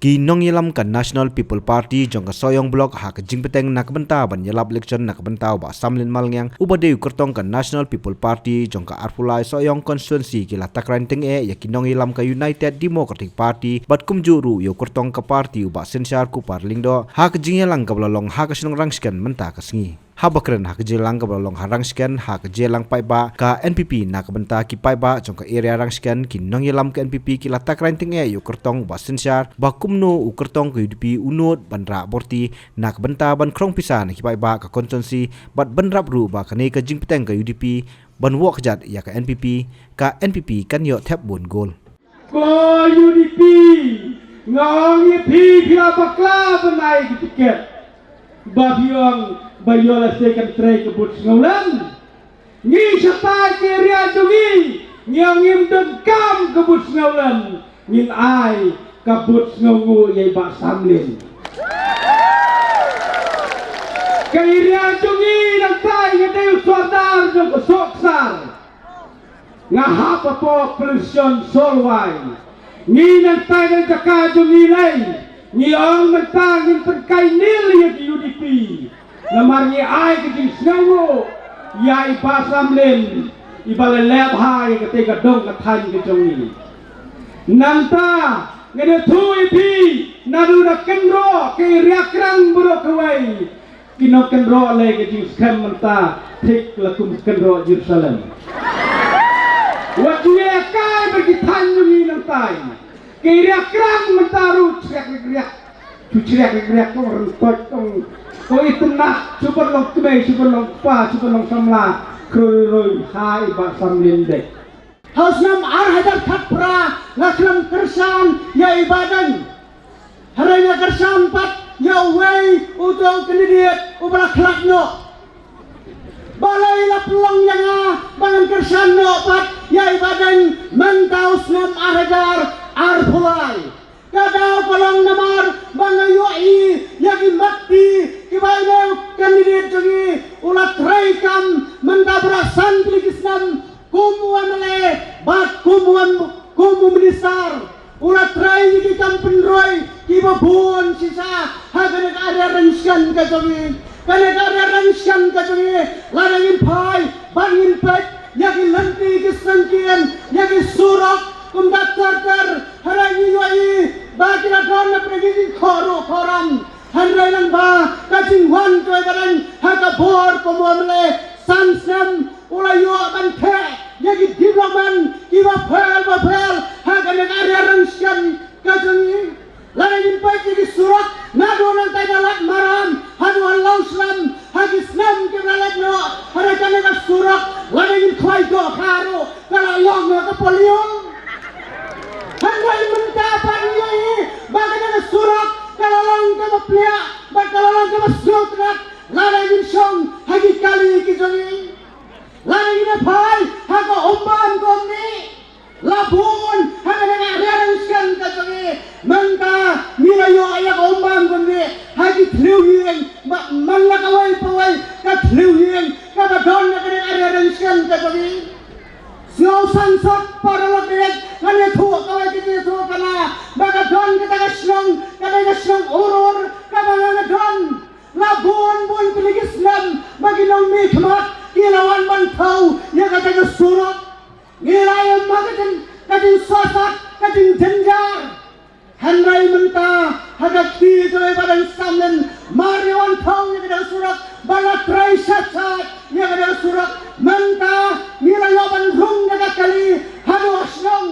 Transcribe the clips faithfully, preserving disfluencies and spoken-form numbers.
Ki nongïalam ka National People Party jong ka Sohiong Block ha ka jingpynteng na ka bynta ban ïalap election na ka bynta u Bah Samlin Malngiang, uba dei u kyrtong ka National People Party jong ka arphew lai Sohiong constituency, ki la takren tyngeh ïa ki nongïalam ka United Democratic Party bad kumjuh ruh ïa u kyrtong ka party u Bah Synshar Kupar Lyngdoh ha ka jingïalang kaba la long ha ka shnong Rangshken mynta ka sngi. Haba kren ha ka jingïalang kaba la long ha Rangshken ha ka jingïalang paidbah ka N P P na ka bynta ki paidbah jong ka area Rangshken, ki nongïalam ka N P P ki la takren tyngeh ïa u kyrtong u Bah Synshar ba kumno u kyrtong ka U D P u nud ban rah bor ti na ka bynta ban khrong pisa na ki paidbah ka constituency bad bynrap ruh ba kane ka jingpynteng ka U D P ban wad kjat ïa ka N P P, ka N P P kan ïoh thep bun gol. Ko U D P, nga ong ïa phi, phi la bakla ban ai ki tiket. Ba phi ong ba ïoh lehse kan trei ka vote sngewlem. Ngi shatai ka area jong ngi, ngi ong ngim donkam ka vote sngewlem, ngin ai ka vote sngewnguh ïa i Bah Samlin. Ka area jong ngi nangtai nga dei u sordar jong ka Sohksar. Nga hap hapoh police station Solwai. Ngi nangtai na jaka jong ngi lei. Ngi ong mynta ngin pynkai nil ïa ki U D P. Namar ngi ai ka jingsngewnguh ïa i Bah Samlin, iba la leh bha ïa katei ka dong ka thaiñ ka jong ngi. Nangta ngan ïathuh ïa phi, naduh na kynroh ka area Krang baroh kawei. Ki nongkynroh lei ka jingskhem mynta thik la kum kynroh Jerusalem. Wat ju ïa kai bad ki thaiñ jong ngi nangtai. Ka area Krang mynta ruh chriak riak riak. Chu chriak riak riak, kong ryntoi, kong, kong itynnad, shu ban long kmie, shu ban long kpa, shu ban long samla, khroi roi ha i Bah Samlin de. Ha u snem ar hajar khatphra nga khlem kyrshan ïa i Bah Deng. Hynrei nga kyrshan pat ïa uwei uto u candidate uba la khlad noh. Balei la pynlong ïa nga ba ngan kyrshan noh pat ïa i Bah Deng mynta u snem ar hajar arphew lai? Ka daw ka long namar ba nga ïohi ïa ki mat ki, kiba ine u candidate jong ngi u la trei kam mynta ba la san tylli ki snem kum u M L A bad kum u M-, kum u minister. U la trei ïa ki kam pynroi kiba bun shisha ha kane ka area Rangshken ka jong ngi. Kane ka area Rangshken ka jong ngi, lada ngin phai bad ngin peit ïa ki lynti ki syngkien, ïa ki surok, kumta ter ter, hynrei ngi ïohi ba ki la don na pdeng ki jingkhohruh khohram. Hynrei lyngba ka jingwan jong i Bah Deng ha ka bor kum u M L A san snem, u la ïoh ban theh ïa ki development kiba pher ba pher ha kane ka area Rangshken ka jong ngi. Lada ngin peit ïa ki surok naduh nangtai na Lad Maram haduh ha Longshlam ha ki snem kiba la leit noh, hynrei kane ka surok lada ngin khwai dohkha ruh ka la long ha ka polyol. Hynrei mynta pat ngi ïohi ba kane ka surok ka la long kaba pliah bad ka la long kaba sngewtynnat lada ngin shong ha ki kali ki jong ngi. Lada ngin ïa phai ha ka Umbam Kumne, la bun ha kane ka area Rangshken ka jong ngi. Mynta ngi la ïoh ïa ka Umbam Kumne ha ki thliew ïing, ba man la kawei pa wei ka thliew ïing kaba don ha kane ka area Rangshken ka jong ngi. Sngewsangsot paralok, ngan ïathuh kawei ka jingïathuhkhana ba ka don kata ka shnong, kata ka shnong Urur kaba nga nga don. La bun bun tylli ki snem ba ki nongmihkhmat ki la wan ban thew ïa kata ka surok. Ngi la ïam ha ka jing, ka jingsosat, ka jingjynjar. Hynrei mynta ha ka kti jong i Bah Deng Samlin, mar ïa wan thew ïa kata ka surok, ba la trei shat shat ïa kata ka surok. Mynta ngi la ïoh ban rung da ka kali haduh ha shnong.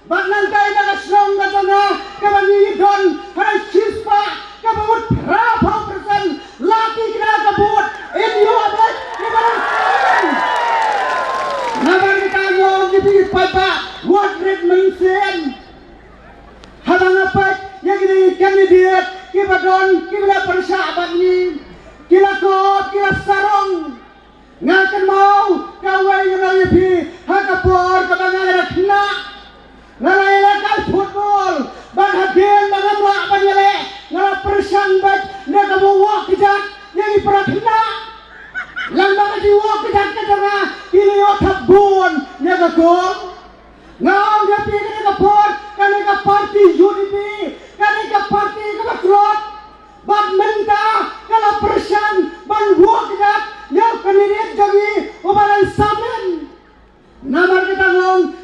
Bad nangta ïa ka shnong ka jong nga kaba ngi don ha ka shispah kaba mut phra phew percent la ki kna ka vote in ïoh bad ïa ka. Namar kata nga ong ïa phi paidbah, wat rit mynsiem. Haba nga peit ïa kine ki candidate kiba don kiba la pyrshah bad ngi, ki la kop ki la sarong. Nga kynmaw kawei nga ong ïa phi ha ka por kaba nga la khynnah. Nga la ïalehkai football bad hadien ba ngam lah ban ïaleh nga la pyrshang beit na kaba wok kjat ïa ki para khynnah. Lem bad ka jingwok kjat ka jong nga ki la ïoh thap bun ïa ka goal. Nga ong ïa phi kane ka por, kane ka party U D P, kane ka party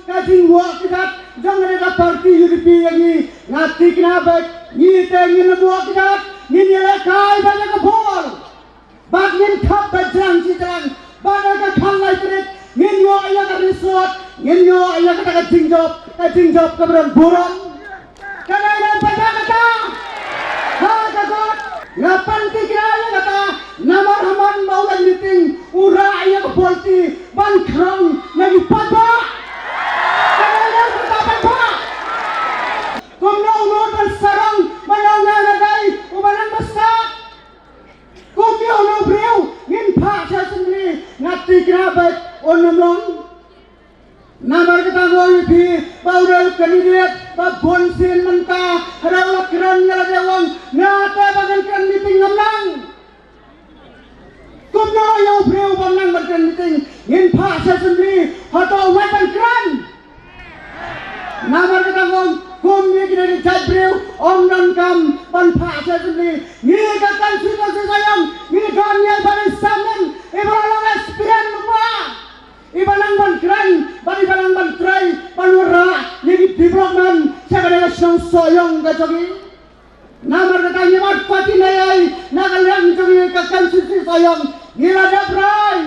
Ka jingwah kjat jong kane ka party U D P ïa ngi, nga thikna bad ngi te ngin ym wah kjat, ngin ïalehkai bad ïa ka bor. Bad ngin thap bad jlang shi jlang, bad ha ka khatlai tarik ngin ïoh ïa ka resort, ngin ïoh ïa kata ka jingjop, ka jingjop kaba don burom. Ka dei nang paidbah kata. Ha ka kot, nga pynthikna ïa kata, namar ha man ba u leit meeting u rah ïa ka polti ban khrong na ki paidbah. Ka dei nang paidbah. Kumno u nud ban sarong ban ong nga nga dei uba nang ba stad. Kumno u nud briew ngin phah sha assembly, nga thikna bad un ym long. Namar kata nga ong ïa phi ba u dei u candidate ba bun sien mynta, hynrei u la kren ïa lade u ong nga te ba ngan kren meeting ngam nang. Kumno ïa u briew ba nang ban kren meeting ngin phah sha assembly, hato u wad ban kren? Namar kata nga ong kum ïa kine ki jait briew ym donkam ban phah sha assembly. Ngi ka constituency Sohiong ngi don ïa i Bah Deiñ Samlin, iba la long experience lypa, iba nang ban kren bad iba nang ban trei ban wanrah ïa ki development sha kane ka shnong Sohiong ka jong ngi. Namar kata ngi mat party na ei na ka liang jong ngi ka constituency Sohiong, ngi la dep rai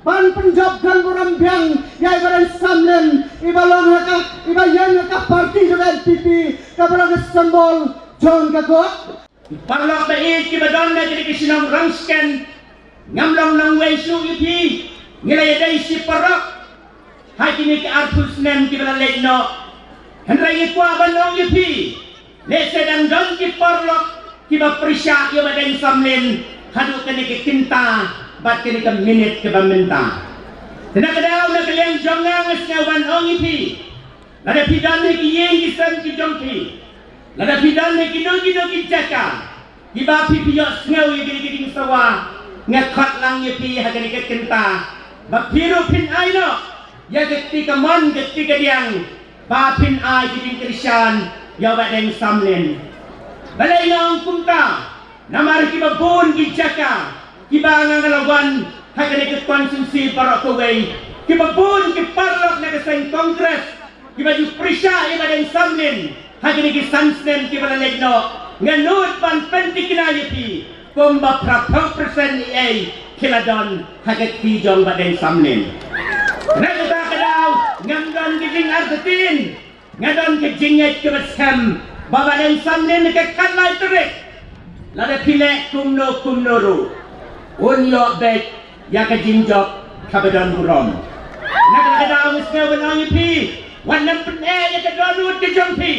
ban pynjop don burom biang ïa i Bah Deiñ Samlin, iba long ha ka, iba ïeng ha ka party jong ka N P P, kaba long ka symbol jong ka kot. Paralok ba ïeit kiba don na kine ki shnong Rangshken, ngam long nongwei shuh ïa phi, ngi la ïadei shi paralok ha kine ki arphew snem kiba la leit noh. Hynrei ngi kwah ban ong ïa phi, lehse dang don ki paralok kiba pyrshah ïa Bah Deiñ Samlin haduh kane ka kynta bad kane ka minit kaba mynta. Te na ka daw na ka liang jong nga nga sngew ban ong ïa phi, lada phi don ha ki ïing ki sem ki jong phi, lada phi don ha kino kino ki jaka kiba phi phi ïohsngew ïa kine ki jingsawa, nga khot lang ïa phi ha kane ka kynta ba phi ruh phin ai noh ïa ka kti kamon ka kti kadiang ba phin ai ki jingkyrshan ïa Bah Deiñ Samlin. Balei nga ong kumta? Namar kiba bun ki jaka kiba nga nga la wan ha kane ka constituency baroh kawei, kiba bun ki paralok na ka seng Congress kiba ju pyrshah ïa Bah Deiñ Samlin ha kine ki san snem kiba la leit noh, nga nud ban pynthikna ïa phi kumba phra phew percent ïa ei ki la don ha ka kti jong Bah Deiñ Samlin. Na kata ka daw ngam don ka jingartatien, nga don ka jingngeit kaba skhem ba Bah Deiñ Samlin ha ka khatlai tarik, lada phi leh kumno kumno ruh, un ïoh beit ïa ka jingjop kaba don burom. Na kata ka daw nga sngew ban ong ïa phi, wat nang pyneh ïa ka dohnud ka jong phi.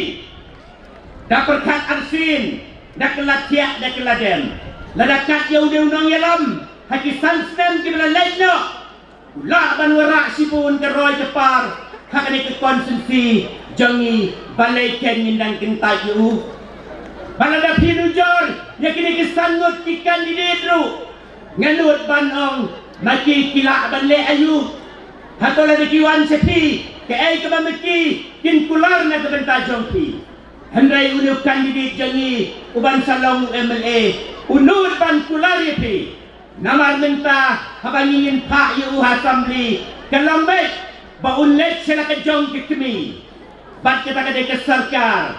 Da pyrkhat arsien, da kylla thiah da kylla dem. Lada kat ïa une u nongïalam ha ki san snem kiba la leit noh, u lah ban wanrah shibun ka roi ka par ha kane ka constituency jong ngi, balei ken ngin dang kyntait ïa u? Ba lada phi nujor ïa kine ki san ngut ki candidate ruh, nga nud ban ong, ma ki ki lah ban leh aïu? Hato lada ki wan sha phi, kaei kaba ma ki kin kular na ka bynta jong phi? Hynrei une u candidate jong ngi uban sa long u M L A u nud ban kular ïa phi. Namar mynta haba ngi ngin phah ïa u ha assembly, ka long beit ba un leit sha la ka jong ka kmie bad kata ka dei ka sorkar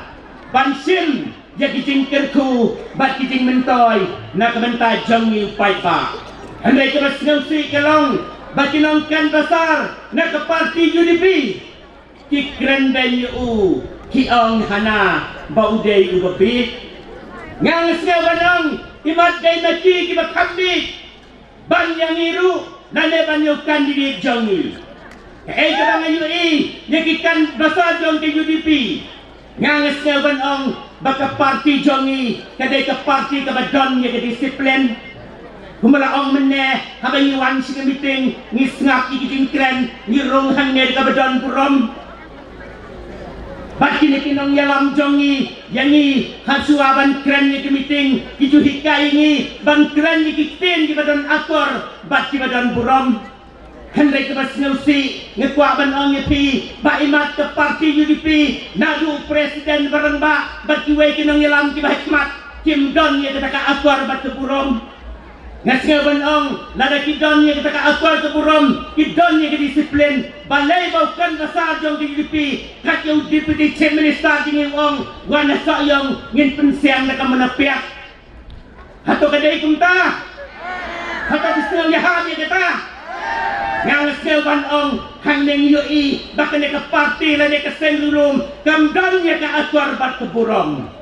ban shim ïa ki jingkyrkhu bad ki jingmyntoi na ka bynta jong ngi u paidbah. Hynrei kaba sngewsih ka long ba ki nongcanvasser na ka party U D P ki kren beiñ ïa u, ki ong hana ba u dei uba bieit. Nga nga sngew ban ong, imat dei ma ki kiba kham bieit ban ïa ngi ruh lane ban ïa u candidate jong ngi. Kaei kaba nga ïohi ïa ki canvasser jong ka U D P, nga nga sngew ban ong ba ka party jong ngi ka dei ka party kaba don ïa ka disiplin. Kumba la ong mynne, haba ngi wan sha ka meeting ngi sngap ïa ki jingkren, ngi rung hangne da kaba don burom. Bad kine ki nongïalam jong ngi ïa ngi, hashwa ban kren ïa ki meeting ki ju hikai ïa ngi ban kren ïa ki ktien kiba don akor bad kiba don burom. Hynrei kaba sngewsih nga kwah ban ong ïa phi ba imat ka party U D P, naduh u president ba rangbah bad kiwei ki nongïalam kiba ha khmat, kim don ïa kata ka akor bad ka burom. Nga sngew ban ong, lada ki don ïa kata ka akor ka burom, ki don ïa ka disiplin, balei ba u kren ba sar jong ka U D P, kat ïa u Deputy Chief Minister jong ngi u ong, wan ha Sohiong ngin pynsiang da ka mona piak. Hato ka dei kumta? Hato ka sngew ïa ha ïa kata? Nga sngew ban ong, hangne ngi ïohi ba kane ka party lane ka seng riewlum kam don ïa ka akor bad ka burom.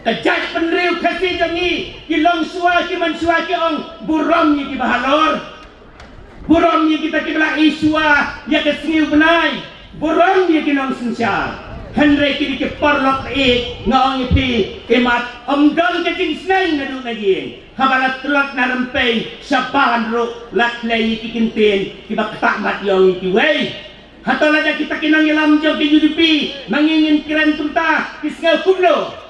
Ka jaitbynriew Khasi jong ngi, ki longshuwa ki manshuwa ki ong, burom ïa kiba halor. Burom ïa kita kiba la ishuwa ïa ka sngi u bnai. Burom ïa ki nongsynshar. Hynrei kine ki paralok, eh, nga ong ïa phi, imat ym don ka jingsneng naduh na ïing. Haba la tlot na rympei shabar ruh la khlei ïa ki kyntien kiba ktah mat ïong ïa kiwei. Hato lada kita ki nongïalam jong ka U D P ma ngi ngin kren kumta, ki sngew kumno?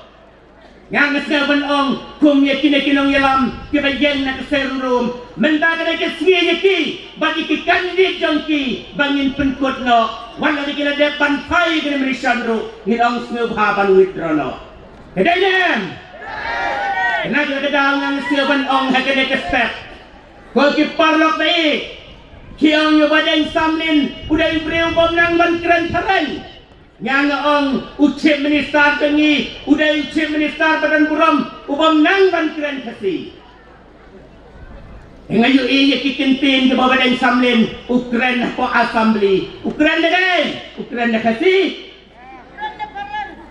Nga sngew ban ong, kum ïa kine ki nongïalam kiba ïeng na ka seng riewlum, mynta ka dei ka sngi ïa ki bad ïa ki candidate jong ki ba ngin pynkut noh. Wat la ki la dep ban phai ïa kane ka nomination ruh, ngin ong sngewbha ban withdraw noh. Ka dei ne em? Kane ka dei ka daw nga sngew ban ong ha kane ka step. Ko ki paralok ba ïeit, ki ong ïa u Bah Deng Samlin u dei u briew bym nang ban kren phareng. Nga nga ong u Chief Minister jong ngi u dei u Chief Minister ba don burom, u bym nang ban kren Khasi. Nga ïohi ïa ki kyntien kiba u Bah Deng Samlin u kren hapoh Assembly, u kren da kaei? U kren da Khasi.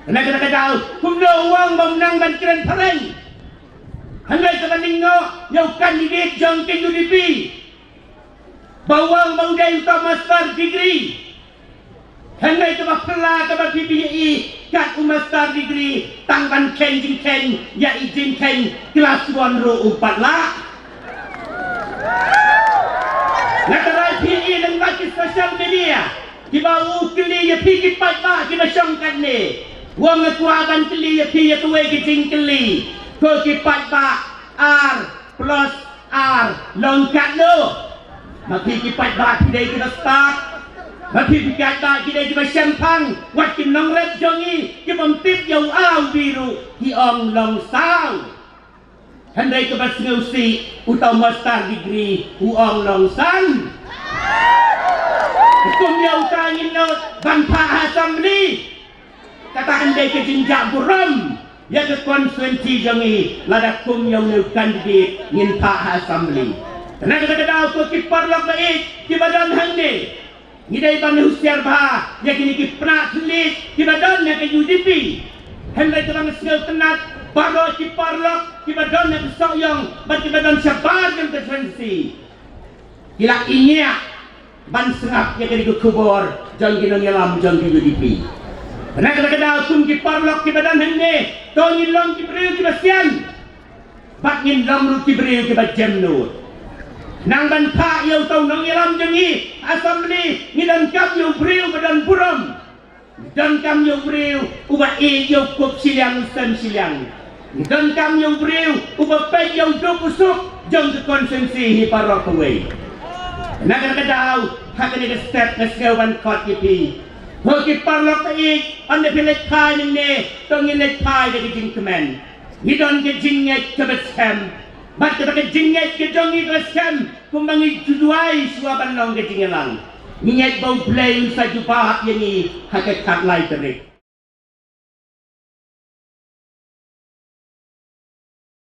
Kane kata ka daw kumno u ong bym nang ban kren phareng. Hynrei kaba lyngkot ïa u candidate jong ka U D P ba u ong ba u dei uta u master degree. Hynrei kaba phylla kaba phi phi ïohi, kat u master degree tang ban kheiñ jingkheiñ ïa i jingkheiñ class one ruh um pat lah. Nga tharai phi ïohi lyngba ki social media kiba u kylli ïa phi ki paidbah kiba shong katne. U ong nga kwah ban kylli ïa phi ïa kawei ka jingkylli, ko ki paidbah, ar plus ar long katno? Ma phi ki paidbah phi dei kiba stad? Ma phi ki paidbah ki dei kiba shemphang? Wat ki nongrep jong ngi ki bym tip ïa u A u B ruh ki ong long saw. Hynrei kaba sngewsih, uta u master degree u ong long san. Kum ïa uta ngin nud ban phah ha Assembly. Kata hynrei ka jingjah burom ïa ka constituency jong ngi lada kum ïa une u candidate ngin phah ha Assembly. Kane ka daw ko ki paralok ba ïeit kiba don hangne. Ngi dei ban husiar bha ïa kine ki pynah thylliej kiba don ha ka U D P. Hynrei kaba nga sngewtynnat, baroh ki paralok kiba don ha ka Sohiong bad kiba don shabar jong ka constituency ki la ïngiah ban sngap ïa kane ka khubor jong ki nongïalam jong ka U D P. Kane ka daw kum ki paralok kiba don hangne, to ngin long ki briew kiba sian. Bad ngin long ruh ki briew kiba jemnud. Nang ban phah ïa uta u nongïalam jong ngi ha Assembly, ngi donkam ïa u briew ba don burom. Ngi donkam ïa u briew uba ïeit ïa u kup shiliang u sem shiliang. Ngi donkam ïa u briew uba peit ïa u duk u suk jong ka constituency hi baroh kawei. Na kane ka daw, ha kane ka step nga sngew ban khot ïa phi. Ho ki paralok ba ïeit, ynda phi leit phai nangne, to ngin leit phai da ka jingkmen. Ngi don ka jingngeit kaba skhem. Bad kata ka jingngeit ka jong ngi kaba skhem, kumba ngi ju duwai shuwa ban long ka jingïalang. Ngi ngeit ba U Blei un sa jubab ïa ngi ha ka khatlai tarik.